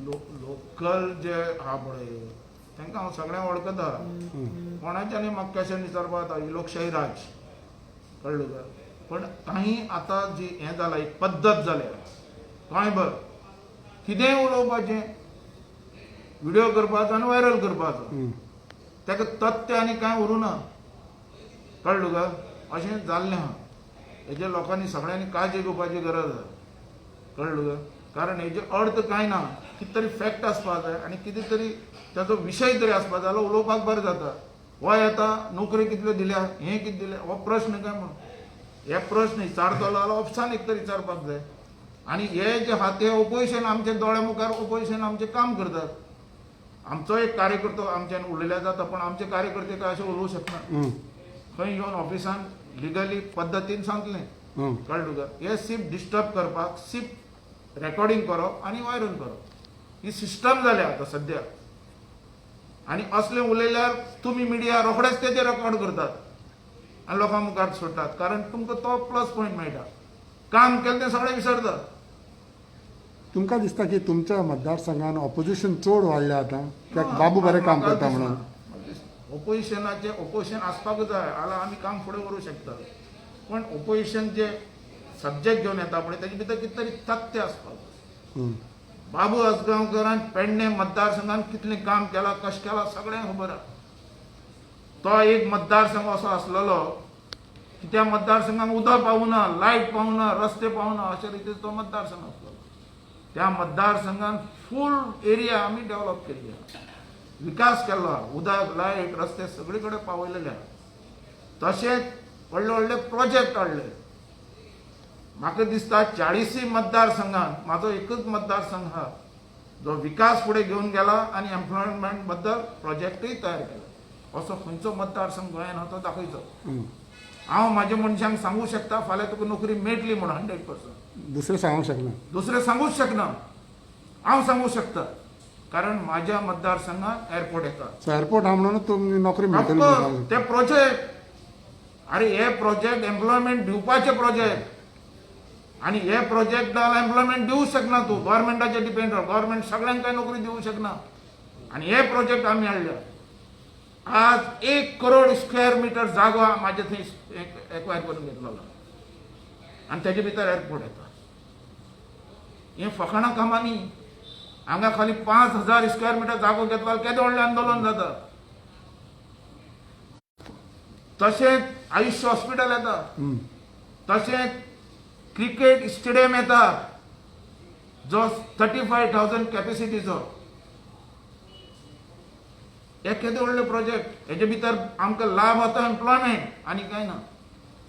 Local जे आहा पळय तांकां हांव सगळ्यांक वळखता. कोणाच्यानी म्हाका क्वेशन विचारपाक जाता. ही लोकशाही राज, कळ्ळें तुका? पण काही आतां जी हें जाला, एक पद्दत जाल्या गोंयभर, कितेंय उलोवपाचें, व्हिडिओ करपाचो आनी व्हायरल करपाचो. ताका तथ्य आनी कांय उरूं ना, कळ्ळें तुका? अशें जाल्लें आहा. हेजे लोकांनी सगळ्यांनी काळजी घेवपाची गरज आहा, कळ्ळें तुका? कारण हेजे अर्थ कांय ना. कितें तरी फॅक्ट आसपा जाय आनी कितें तरी ताचो विशय तरी आसपा जाय जाल्यार उलोवपाक बरें जाता. हो येता, नोकरी कितल्यो दिल्या, हें कितें दिलें, हो प्रश्न काय म्हणून हे प्रश्न विचारतलो जाल्यार ऑफिसान एक तरी विचारपाक जाय. आनी हे जे आहा ते ओपोजिशन आमच्या दोळ्या मुखार ओपोजिशन आमचें काम करतात. आमचो एक कार्यकर्तो आमच्यान उलयल्यार जाता, पण आमचे कार्यकर्ते काय अशें उलोवंक शकना. खंय येवन ऑफिसान लिगली पद्दतीन सांगतलें, कळ्ळें तुका? हे सिप डिस्टर्ब करपाक सिप रेकॉर्डिंग करप आनी व्हायरल करप, ही सिस्टम जाल्या आतां सद्या. आनी असलें उलयल्यार तुमी मिडिया रोखडेच तेजे रेकॉर्ड करतात आनी लोकां मुखार सोडटात, कारण तुमकां तो प्लस पॉयंट मेळटा. काम केलें तें सगळें विसरतात. तुमकां दिसता की तुमच्या मतदारसंघान ऑपोजिशन चड वाडलें आतां, कित्याक बाबू बरें काम करता म्हणून? ओपोजिशनाचें ओपोजिशन आसपाकूच जाय, जाल्यार आमी काम फुडें व्हरूंक शकता. पण ओपोजिशन जे सब्जेक्ट घेवन येता पळय, तेजे भितर कितें तरी तथ्य आसपाक जाय. बाबू आजगांवकरान पेडणे मतदारसंघान कितलें काम केलां, कशें केलां, सगळ्यांक खबर आहा. तो एक मतदारसंघ असो आसलेलो की त्या मतदारसंघाक उदक पावना, लायट पावना, रस्ते पावना, अशे रितीन तो मतदारसंघ आसलो. त्या मतदारसंघान फूल एरिया आमी डेव्हलप केल्ली आहा, विकास केल्लो आहा. उदक, लायट, रस्ते सगळे कडेन पावयलेले आहा. तशेंच व्हडले व्हडले प्रोजेक्ट हाडले. म्हाका दिसता 40य मतदारसंघान म्हाजो एकूच मतदारसंघ आहा जो विकास फुडें घेवन गेला आनी एम्प्लॉयमेंट बद्दल प्रोजेक्टूय तयार केला. असो खंयचो मतदारसंघ गोंयान आहा तो दाखयचो. हांव म्हाज्या मनशांक सांगूंक शकता, फाल्यां तुका नोकरी मेळटली म्हणून 100%. दुसरें सांगूंक शकना. दुसरें सांगूच शकना, हांव सांगूंक शकता, कारण म्हाज्या मतदारसंघात एअरपोर्ट येता. सो एअरपोर्ट आहा म्हणून तुमी नोकरी मेळटली म्हणून ऑफकोर्स, ते प्रोजेक्ट, अरे हे प्रोजेक्ट एम्प्लॉयमेंट दिवपाचे प्रोजेक्ट आणि हे प्रोजेक्ट एम्प्लॉयमेंट दिवंक शकना तूं. गव्हर्मेंटाचेर डिपेंड राव. गव्हर्मेंट सगळ्यांक काय नोकरी दिवंक शकना. आणि हे प्रोजेक्ट आमी हाडल्या. आज 1 करोड स्क्वेअर मिटर जागो म्हाजे थंय एक्वायर करून घेतलेलो आनी तेजे भितर एअरपोर्ट येता. हें फकाणां कामां न्ही. हांगा खाली 5000 स्क्वेअर मिटर जागो घेतलो जाल्यार केदें व्हडलें आंदोलन जाता. तशेंच आयुष्य हॉस्पिटल येता. तशेंच क्रिकेट स्टेडियम येता जो 35,000 कॅपेसिटीचो. हे केदे व्हडले प्रोजेक्ट. हेजे भितर आमकां लाभ जाता, एम्प्लॉयमेंट, आनी कांय ना.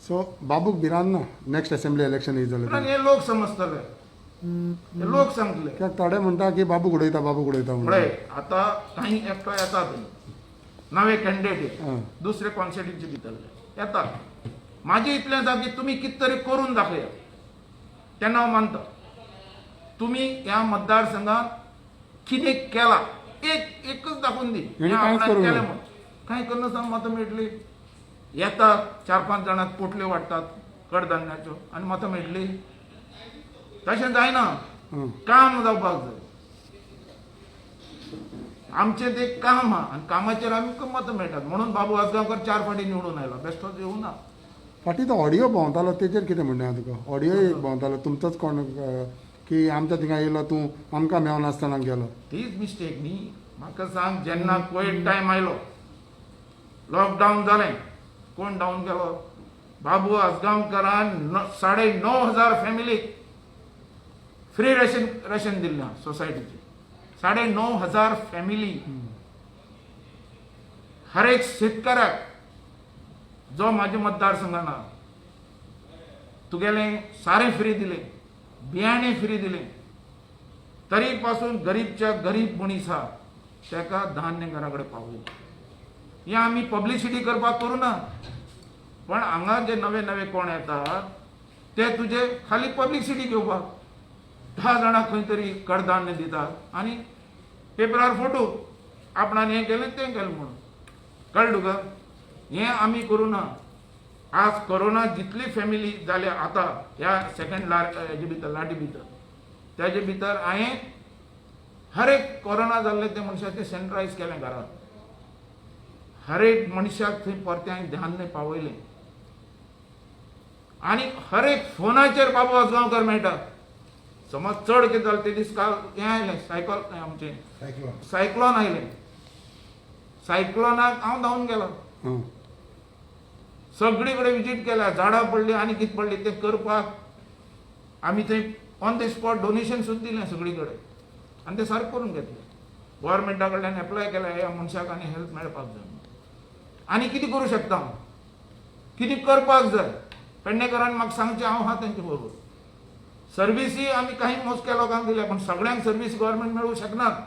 सो बाबूक भिरांत ना नेक्स्ट असेंब्ली इलेक्शन येयत जाल्यार? कारण हे लोक समजतले, हे लोक सांगतले. कित्याक थोडे म्हणटा की बाबूक उडयता, बाबूक उडयता म्हणून. पळय, आतां काही एकटो येता थंय नवे कॅन्डिडेट दुसरे कॉन्स्टिट्युन्सी भितरले येतात. म्हाजें इतलें आसा की तुमी कितें तरी करून दाखयात, तेन्ना हांव मानता. तुमी ह्या मतदारसंघात कितें केलां, एक एकच दाखोवन दी. हेणी हें कांयच आपणाक करूंक ना. केलें म्हूण. कांय करनासतना मतां मेळटली? येतात चार पांच जाणांक पोटल्यो वाडटात कडधान्याच्यो आनी मतां मेळटली? तशें जायना. काम जावपाक जाय. आमचें तें काम आहा आनी कामाचेर आमकां मतां मेळटात म्हणून बाबू आजगांवकर चार फावटी निवडून आयलो, बेश्टोच येवना ना. फाटीं तो ऑडियो भोंवतालो, तेजेर कितें म्हणणें आहा तुका? ऑडियो एक भोंवतालो तुमचोच कोण की आमच्या थिंगा येयलो तूं, आमकां मेवनासतना गेलो. तीच मिस्टेक न्ही. म्हाका सांग, जेन्ना कोवीड टायम आयलो, लॉकडावन जालें, कोण डावन गेलो? बाबू आजगांवकरान 9500 फॅमिलीक फ्री रेशन रेशन दिल्लें सोसायटीचें. 9500 फॅमिली. हर एक शेतकऱ्याक जो म्हाज्या मतदारसंघान आहा, तुगेलें सारें फ्री दिलें, बियाणे फ्री दिलें, तरी पासून गरीबच्या गरीब मनीस आहा ताका धान्य घरा कडेन पावयलें. हें आमी पब्लिसिटी करपाक करूं ना, पण हांगा जे नवे नवे कोण येतात ते तुजे खाली पब्लिसिटी घेवपाक 10 जाणां खंय तरी कडधान्य दितात आनी पेपरार फोटो, आपणान हें केलें तें केलें म्हणून. कळ्ळें तुका? हें आमी करूं ना. आज कोरोना जितली फॅमिली जाल्या आतां ह्या सेकंड ला हेजे भितर, लाटी भितर, तेजे भितर हांवें हर एक कोरोना जाल्ले ते मनशाचें सॅनिटायज केलें घरात. हर एक मनशाक थंय परतें हांवें धान्य पावयलें. आनी हर एक फोनाचेर बाबू आजगांवकर मेळटा. समज चड कितें जालें ते दीस काल हें आयलें, सायकल आमचें सायक्लॉन आयलें, सायक्लॉनाक हांव धांवन गेलो. सगळी कडेन विजीट केल्या, झाडां पडली आनी कितें पडली तें करपाक आमी थंय ऑन the spot donation सुद्दां दिलें सगळी कडेन आनी तें सारकें करून घेतलें. गव्हर्मेंटा कडल्यान एप्लाय केलें ह्या मनशाक आनी हेल्प मेळपाक जाय. आनी कितें करूं शकता हांव, कितें करपाक जाय, पेडणेकरान म्हाका सांगचें, हांव आहा तेंचे बरोबर. सर्विसी आमी काही मोजक्या लोकांक दिल्या, पूण सगळ्यांक सर्वीस गव्हर्मेंट मेळूंक शकनात,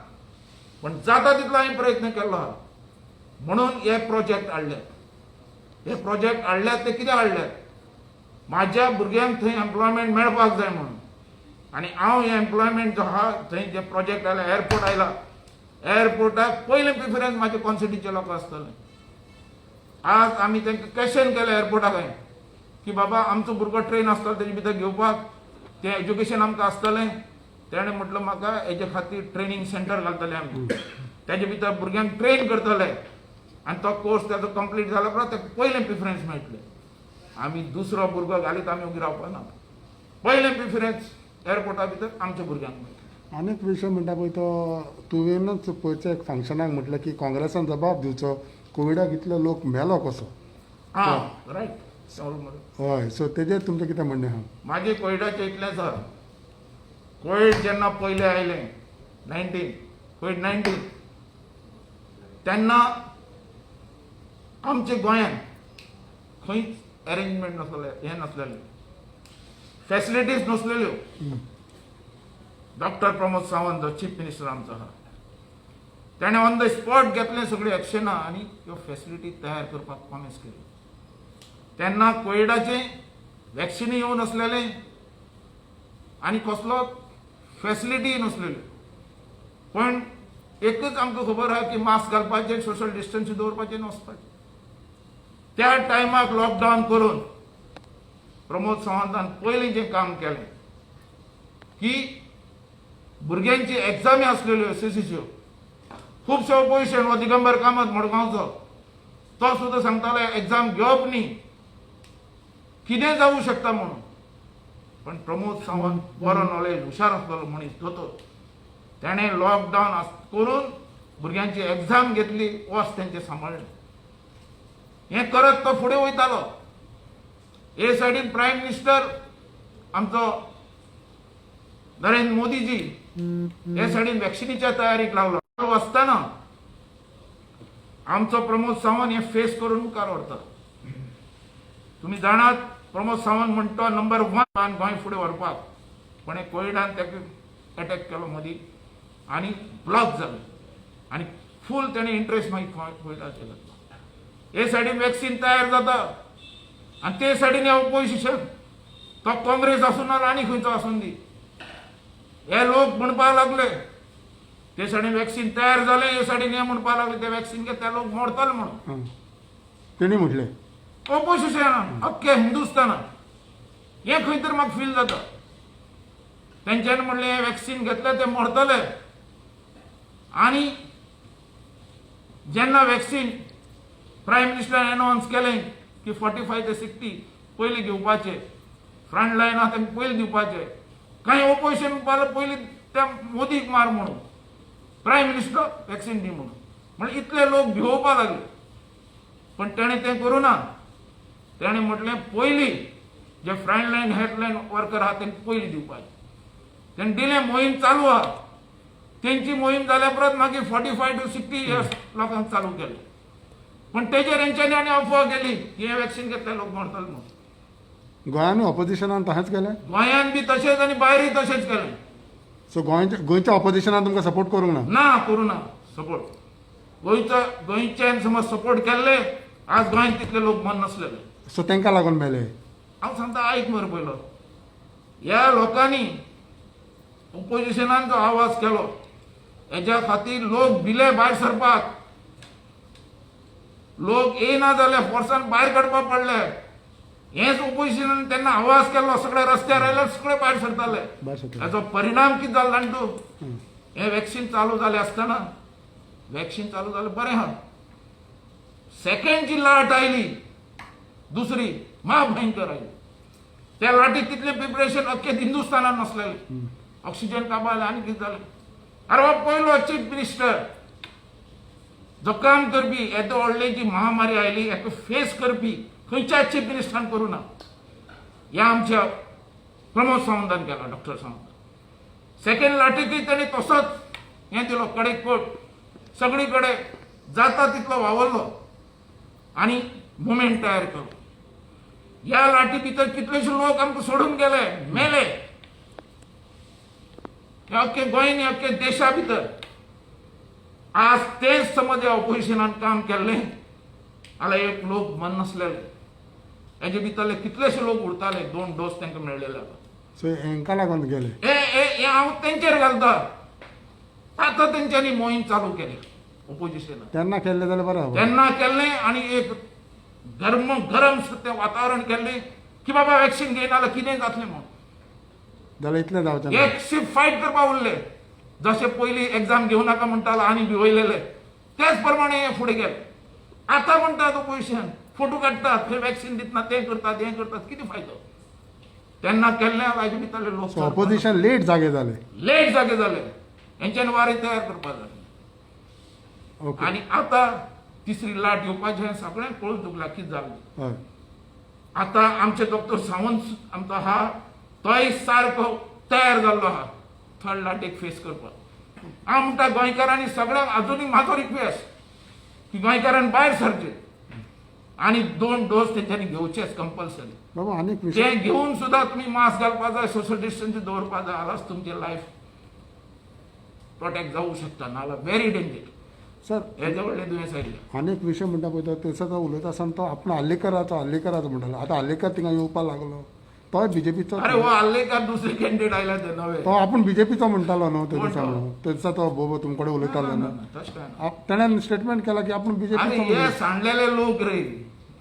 पण जाता तितलो हांवें प्रयत्न केल्लो आहा. म्हणून हे प्रोजेक्ट हाडले. हे प्रोजेक्ट हाडल्यात ते कित्याक हाडल्यात? म्हाज्या भुरग्यांक थंय एम्प्लॉयमेंट मेळपाक जाय म्हणून. आनी हांव हे एम्प्लॉयमेंट जो आहा थंय जे प्रोजेक्ट आयला, एअरपोर्ट आयला, एअरपोर्टाक पयलें प्रिफरन्स म्हाजे कॉन्स्टिट्युएन्सीचे लोक आसतले. आज आमी तांकां क्वेशन केलें एअरपोर्टाक हांवें की बाबा आमचो भुरगो ट्रेन आसतलो तेजे भितर घेवपाक, तें एज्युकेशन आमकां आसतलें. तेणें म्हटलें म्हाका हेजे खातीर ट्रेनींग सेंटर घालतले आमी, तेजे भितर भुरग्यांक ट्रेन करतले आनी तो कोर्स ताजो कंप्लीट जालो उपरांत ताका पयलें प्रिफरन्स मेळटलें. आमी दुसरो भुरगो घालीत आमी ओगी रावपा ना. पयलें प्रिफरन्स एअरपोर्टा भितर आमच्या भुरग्यांक मेळटलें. आनी एक विशय म्हणटा पळय, तो तुवेंनूच पयच्या एक फंक्शनाक म्हटलें की काँग्रेसान जबाब दिवचो, कोविडाक इतलो लोक मेलो कसो. आं, रायट. हय, सो तेजेर तुमचें कितें म्हणणें आहा? मागीर कोविडाचें इतलेंच आहा. कोवीड जेन्ना पयलें आयलें 19, कोवीड 19, तेन्ना आमच्या गोंयांत खंयच अरेंजमेंट नासलें, हें नासलेलें, फॅसिलिटीज नासलेल्यो. डॉक्टर प्रमोद सावंत जो चीफ मिनिस्टर आमचो आहा, तेणें ऑन the spot घेतलें सगळीं एक्शनां आनी ह्यो फॅसिलिटी तयार करपाक प्रॉमीस केली. तेन्ना कोविडाचें वॅक्सिनूय येवं नासलेलें आनी कसलो फॅसिलिटीय नासलेल्यो. पण एकच आमकां खबर आहा की मास्क घालपाचें, सोशल डिस्टन्स दवरपाचें आनी वचपाचें. त्या टायमाक लॉकडावन करून प्रमोद सावंतान पयलीं जें काम केलें की भुरग्यांची एग्जामी आसलेल्यो एसएससीच्यो, खुबशे ऑपोजिशन, हो दिगंबर कामत मडगांवचो, तो सुद्दां सांगतालो एग्जाम घेवप न्ही, कितें जावूं शकता म्हणून. पण प्रमोद सावंत बरो नॉलेज, हुशार आसलेलो मनीस दोतोर, तेणें लॉकडावन करून भुरग्यांची एग्जाम घेतली, वर्स तेंचें सांबाळ्ळें. हें करत तो फुडें वयतालो. हे सायडीन प्रायम मिनिस्टर आमचो नरेंद्र मोदीजी हे सायडीन वॅक्सिनीच्या तयारीक लागलो आसतना आमचो प्रमोद सावंत हे फेस करून मुखार व्हरता. तुमी जाणात, प्रमोद सावंत म्हणटा नंबर वन गोंय फुडें व्हरपाक. पण हे कोविडान ताका एटॅक केलो मदीं आनी ब्लॉक जालें आनी फूल तेणें इंट्रस्ट मागीर कोविडाचेर घातलो. हे सायडीन वॅक्सिन तयार जाता आनी ते सायडीन हे ऑपोजिशन, तो काँग्रेस आसूं ना आनी खंयचो आसूं दी, हे लोक म्हणपाक लागले ते सायडीन वॅक्सिन तयार जालें, हे सायडीन हे म्हणपाक लागले ते वॅक्सिन घेतले लोक मरतले म्हणून. तेणी म्हटलें. ऑपोजिशनान अख्ख्या हिंदुस्थानात हें खंय तरी म्हाका फील जाता. तेंच्यांनी म्हणलें हें वॅक्सिन घेतलें ते मरतले. आनी जेन्ना वॅक्सिन प्रायम मिनिस्टरान अनावन्स केलें की 45 ते 60 पयलीं घेवपाचे, फ्रंट लायन आहा तांकां पयलीं दिवपाचे, कांय ऑपोजिशन म्हणपाक पयलीं त्या मोदीक मार म्हणून, प्रायम मिनिस्टर वॅक्सिन दी म्हणून. म्हणजे इतले लोक भिवोवपाक लागले. पण तेणें तें करूं ना. तेणें म्हटलें पयलीं जे फ्रंट लायन हेल्पलायन वर्कर आहा तांकां पयलीं दिवपाचें. तेणें दिलें, मोहीम चालू आहा. तेंची मोहीम जाल्या उपरांत मागीर 45 टू 60 इयर्स लोकांक चालू केलें. पण तेजेर हेंच्यांनी आनी अफवा केली की हें वॅक्सिन घेतले लोक मरतले म्हणून. गोंयांनी ऑपोजिशनान तशेंच केलें. गोंयांत बी तशेंच आनी भायरूय तशेंच केलें. सो गोंयच्या ऑपोजिशनान तुमकां सपोर्ट करूंक ना? ना, करूं ना सपोर्ट. गोंयचो गोंयच्यान समज सपोर्ट केल्ले आज गोंयांत तितले लोक मर नासलेले. सो तांकां लागून मेले? हांव सांगता, आयक मरे पयलो. ह्या लोकांनी ओपोजिशनान जो आवाज केलो हेज्या खातीर लोक भिले भायर सरपाक. लोक येयना जाले, फोर्सान भायर काडपाक पडले. हेच ओपोजिशनान तेन्ना आवाज केल्लो, सगळे रस्त्यार आयले, सगळे भायर सरताले. भायर सरताले. हाचो परिणाम कितें जालो जाण तूं? हें वॅक्सिन चालू जालें आसतना, वॅक्सिन चालू जालें बरें आहा. सेकंड जी लाट आयली दुसरी, महाभयंकर आयली. त्या लाटीक तितलें प्रिपरेशन अख्खे हिंदुस्थानात नासलेलें. ऑक्सिजन काबार आनी कितें जालें. अरे हो पयलो चीफ मिनिस्टर जो काम करपी, येदो व्हडली जी महामारी आयली हेका फेस करपी खंयच्याच चीफ मिनिस्टरान करूं ना. ह्या आमच्या प्रमोद सावंतान केला, डॉक्टर सावंत. सेकंड लाटीकय ताणें तसोच हें दिलो, कडेक कोट सगळी कडेन जाता तितलो वावरलो आनी मुवमेंट तयार केलो. ह्या लाटी भितर कितलेशे लोक आमकां सोडून गेले, मेले, ह्या अख्खे गोंय न्ही, अख्खे देशा भितर. आज तेच समज ह्या ऑपोजिशनान काम केल्लें जाल्यार एक लोक मन नासलेले, हेजे भितरले कितलेशे लोक उरताले, दोन डोस तांकां मेळ्ळेले आतां. सो हेंकां लागून गेले. हे हे हे हांव तेंचेर घालता. आतां तेंच्यांनी मोहीम चालू केली ऑपोजिशनान. तेन्ना केल्लें जाल्यार बरें आहा. तेन्ना केल्लें आनी एक गरम गरम तें वातावरण केल्लें की बाबा वॅक्सिन घेयना जाल्यार कितें जातलें म्हूण. जाल्यार इतलें जावचें ना. एक शिफ्ट फायट करपा उरले. जशें पयलीं एग्जाम घेवं नाका म्हणटालो आनी भिवयलेले, तेच प्रमाणे हे फुडें गेले. आतां म्हणटात ऑपोजिशन, फोटो काडटात, खंय वॅक्सिन दितना तें करतात, हें करतात, कितें फायदो? तेन्ना केल्लें हाजे भितरले लोक सो ऑपोजिशन लेट जागे जाले. लेट जागे जाले. हेंच्यान वारें तयार करपा जाय. आनी आतां तिसरी लाट येवपाचें हें सगळ्यांक कळून चुकलां कितें जालें. आतां आमचे डॉक्टर सावंत आमचो आहा, तोय सारको तयार जाल्लो आहा थर्ड लाटेक फेस करपाक. हांव म्हणटा गोंयकारांनी सगळ्यांक अजुनूय म्हाजो रिक्वेस्ट की गोंयकारान भायर सरचें आनी दोन डोस तेंच्यांनी घेवचेच कंपल्सरी. बाबा, आनीक विशय. ते घेवन सुद्दां तुमी मास्क घालपा जाय, सोशल डिस्टन्स दवरपा जाय, जाल्यार तुमचें लायफ प्रोटेक्ट जावूं शकता, नाजाल्यार व्हेरी डेंजर. सर, हेजे व्हडलें दुयेंस आयिल्लें. आनीक विशय म्हणटा पळय, तो थंयसर तो उलयता आसतना तो आपण आर्लेकराचो आर्लेकराचो म्हणटालो. आतां आर्लेकर थिंगा येवपाक लागलो, तोय बीजेपीचो. अरे, हो आर्लेकर दुसरे कॅन्डिडेट आयला ते नवे. तो आपूण बीजेपीचो म्हणटालो न्हू ते कोण दिसा तो? म्हणून ते दिसा तो बोबो तुमकडे उलयतालो न्हू. तशें काय ना. तेणें स्टेटमेंट केला की आपूण आनी बीजेपीचो. हे सांडलेले लोक रे,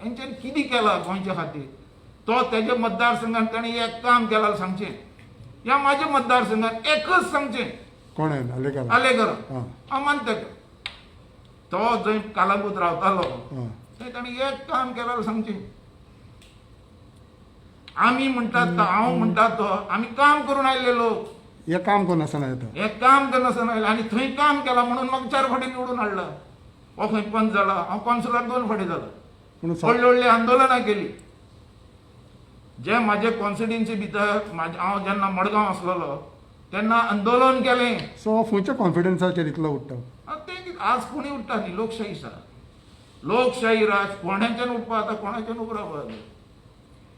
हेंच्यांनी कितें केलां गोंयच्या खातीर? तो तेज्या मतदारसंघात ताणें एक काम केलां सांगचें, ह्या म्हाज्या मतदारसंघात एकच सांगचें. कोण आहे आर्लेकर? आर्लेकर. हां. हांव मानता तो जंय कालांगूट रावतालो थंय ताणें एक काम केलां सांगचें. आमी म्हणटात तो, हांव म्हणटात तो, आमी काम करून आयिल्ले लोक. हे काम करून आसतना येता. हें काम करनासतना आयले आनी थंय काम केलां म्हणून म्हाका चार फावटी निवडून हाडला. हो खंय पंच जाला, हांव कावन्सिलर दोन फावटी जाला. पूण व्हडली व्हडली आंदोलनां केली. जे म्हाजे कॉन्स्टिट्युएन्सी भितर म्हाजे, हांव जेन्ना मडगांव आसलेलो तेन्ना आंदोलन केलें. सो खंयच्या कॉन्फिडन्साचेर इतलो उठ्ठा? आं, तें कितें, आज कोणी उठ्ठा न्ही. लोकशाही आसा, लोकशाही राज. कोणाच्यान उठपा आतां, कोणाच्यान उबो रावपा.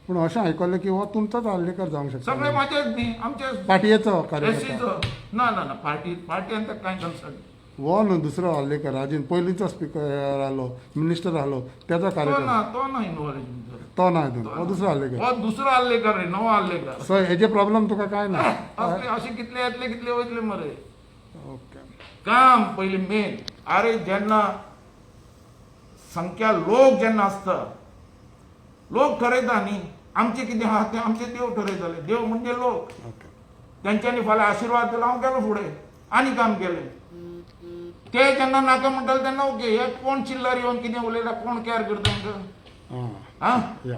पूण अशें आयकलें की हो तुमचोच आर्लेकर जावंक सगळे शकता. म्हाजेच न्ही, आमचे पार्टयेचो कार्यकर्ता. एसीचो. ना ना ना, पार्टी पार्टी आनी कांय कन्सर्न. हो न्हू, दुसरो आर्लेकर, आजीन पयलींचो स्पिकर आहलो, मिनिस्टर आहलो तेजो तो कार्यकर्ता. ना, तो ना इनवॉल्व भितर. तो ना हितून, हो दुसरो आर्लेकर. हो दुसरो आर्लेकर रे, नवो आर्लेकर. सो हेजे प्रॉब्लम तुका कांय ना? असले अशे कितले येतले, कितले वयतले मरे. काम पयलीं मेन. अरे, जेन्ना संख्या लोक जेन्ना आसता, लोक ठरयता न्ही आमचें कितें आहा तें. आमचे देव ठरयताले, देव म्हणजे लोक. तेंच्यांनी फाल्यां आशिर्वाद दिलो, हांव गेलो फुडें आनी काम केलें. ते जेन्ना नाका म्हणटाले तेन्ना ओके. हे कोण चिल्लर येवन कितें उलयता, कोण कॅर करता तांकां? आं. आं. या.